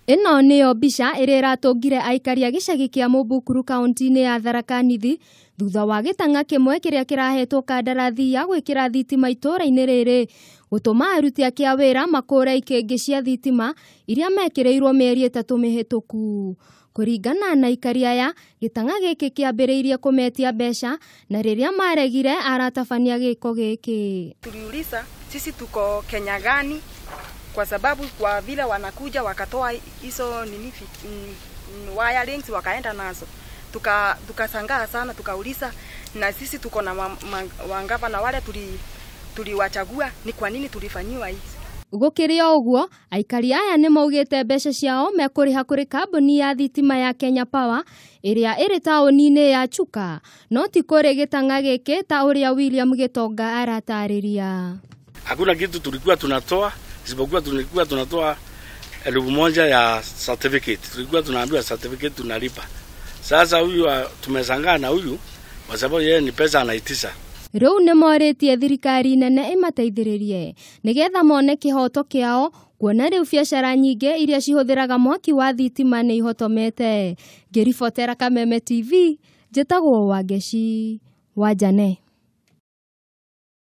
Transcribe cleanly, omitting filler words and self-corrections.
Ĩno nĩyo mbica ĩrĩa ĩratũngire aikari a gĩcagi kĩa Mũmbukuru kaunti-inĩ ya Tharaka Nithi thutha wa gĩtang'a kĩmwe kĩrĩa kĩrahetwo kandarathi ya gwĩkĩra thitima itũũra-inĩ rĩrĩ gũtũma aruti ake a wĩra makũre ikĩngĩ cia thitima iria mekĩrĩirwo mĩeri 3 mĩhĩtũku. Kũringana na aikari aya, gĩtang'a gĩkĩ kĩambĩrĩirie kũmetia mbeca na rĩrĩa maregire aratabania gĩko gĩkĩ. Tuliuliza sisi tuko Kenya gani? Kwa sababu kwa vile wanakuja wakatoa hizo nini wire links wakaenda nazo. Tukasangaa sana, tukauliza na sisi tuko na wangava na wale tuliwachagua, ni kwa nini tulifanyiwa hizi? Gũkĩrĩ o ũguo, aikari aya nĩ maugĩte mbeca ciao mekũrĩha kũrĩ kambuni ya thitima ya Kenya Power ĩrĩa ĩrĩ taũni-inĩ ya Chuka, no ti kũrĩ gĩtang'a gĩkĩ ta ũrĩa William Gĩtonga aratarĩria. Hakuna kitu tulikuwa tunatoa isipokuwa tulikuwa tunatoa 1,000 ya certificate. Tulikuwa tunaambiwa certificate tunalipa. Sasa huyu tumeshangaa na huyu kwa sababu yeye ni pesa anaitisha. Rĩu nĩ morĩtie thirikari nene ĩmateithĩrĩrie nĩgetha mone kĩhoto kĩao kuona rĩu biacara nyingĩ iria cihũthĩraga mwaki wa thitima nĩ ihotomete. Ngĩribotera Kameme TV, njĩtagwo Wangeci wa Njane.